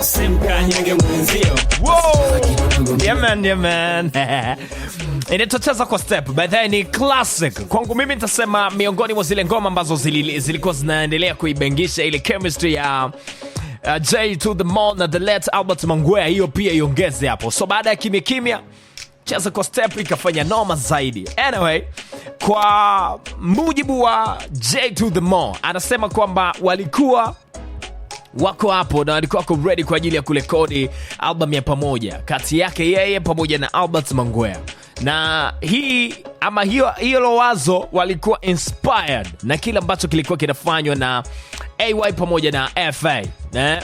Simkanyage mwenzio. Wow! Yeah man, yeah man. Inaitwa Cheza kwa Step. By the way, ni classic. Kwangu mimi nitasema miongoni mwa zile ngoma ambazo zilikuwa zinaendelea kuibengisha ile chemistry ya J to the Mo na the late Albert Mangwea, hiyo pia iongeze hapo. So baada ya Kimya Kimya, Cheza kwa Step ikafanya noma zaidi. Anyway, kwa mujibu wa J to the Mo, anasema kwamba walikuwa wako hapo na walikuwa wako ready kwa ajili ya kurekodi album ya pamoja kati yake yeye pamoja na Albert Mangwea, na hii ama hiyo hilo wazo walikuwa inspired na kile ambacho kilikuwa kinafanywa na AY pamoja na FA.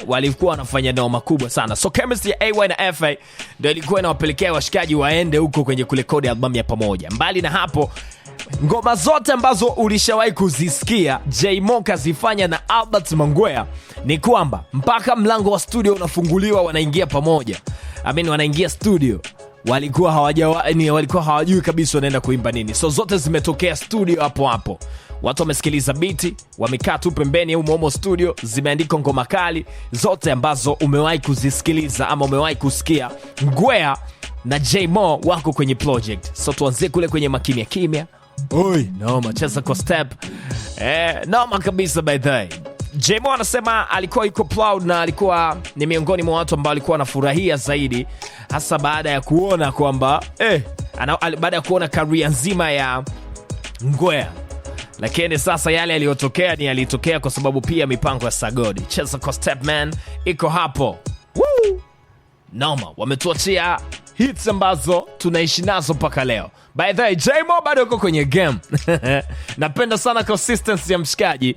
Walikuwa wanafanya noma kubwa sana. So chemistry ya AY na FA ndio ilikuwa inawapelekea washikaji waende huko kwenye kurekodi albamu ya pamoja. Mbali na hapo, ngoma zote ambazo ulishawahi kuzisikia Jmo kazifanya na Albert Mangwea ni kwamba mpaka mlango wa studio unafunguliwa wanaingia pamoja. I mean, wanaingia studio walikuwa hawajawa, ni walikuwa hawajui kabisa wanaenda kuimba nini, so zote zimetokea studio hapo hapo. Watu wamesikiliza biti, wamekaa tu pembeni humo humo studio, zimeandikwa ngoma kali zote ambazo umewahi kuzisikiliza ama umewahi kusikia. Ngwea na Jmo wako kwenye project, so tuanzie kule kwenye Makimya Kimya. Oi, noma, Cheza kwa Step. Noma kabisa by the way. Jmo anasema alikuwa yuko proud na alikuwa ni miongoni mwa watu ambao alikuwa anafurahia zaidi, hasa baada ya kuona kwamba baada ya kuona career nzima ya Ngwea. Lakini sasa yale yaliyotokea ni yalitokea kwa sababu pia mipango ya Sagodi. Cheza kwa Step, man, iko hapo. Woo! Noma, wametuachia hits ambazo tunaishi nazo mpaka leo. By the way, Jmo bado yuko kwenye game. Napenda sana consistency ya mshikaji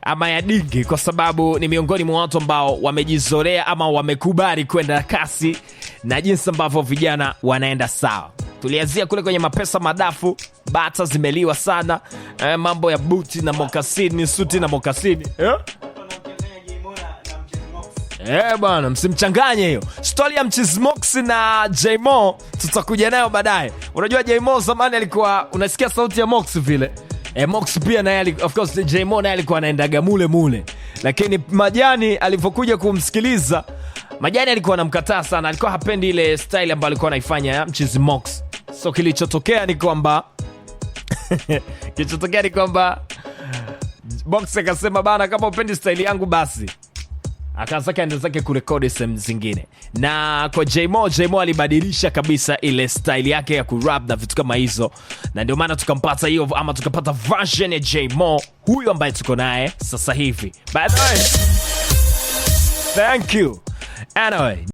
ama ya Dingi kwa sababu ni miongoni mwa watu ambao wamejizorea ama wamekubali kwenda kasi na jinsi ambavyo vijana wanaenda sawa. Tulianzia kule kwenye Mapesa Madafu, bata zimeliwa sana, mambo ya buti na mokasini, suti na mokasini, eh? Bwana, msimchanganye hiyo stori ya Mchizmox na Jmo, tutakuja nayo baadaye. Unajua Jmo zamani alikuwa unasikia sauti ya Mox vile. Mox pia naye, of course Jmo naye alikuwa anaendaga mule mule, lakini Majani alivyokuja kumsikiliza, Majani alikuwa anamkataa sana, alikuwa hapendi ile style ambayo alikuwa anaifanya Mchizmox. So kilichotokea ni kwamba Mox akasema, "Bana, kama upendi style yangu basi," akaanza kaenda zake kurekodi sehemu zingine. Na kwa Jmo, Jmo alibadilisha kabisa ile style yake ya kurap na vitu kama hizo, na ndio maana tukampata hiyo ama tukapata version ya Jmo huyu ambaye tuko naye sasa hivi. By the way, thank you. Anyway.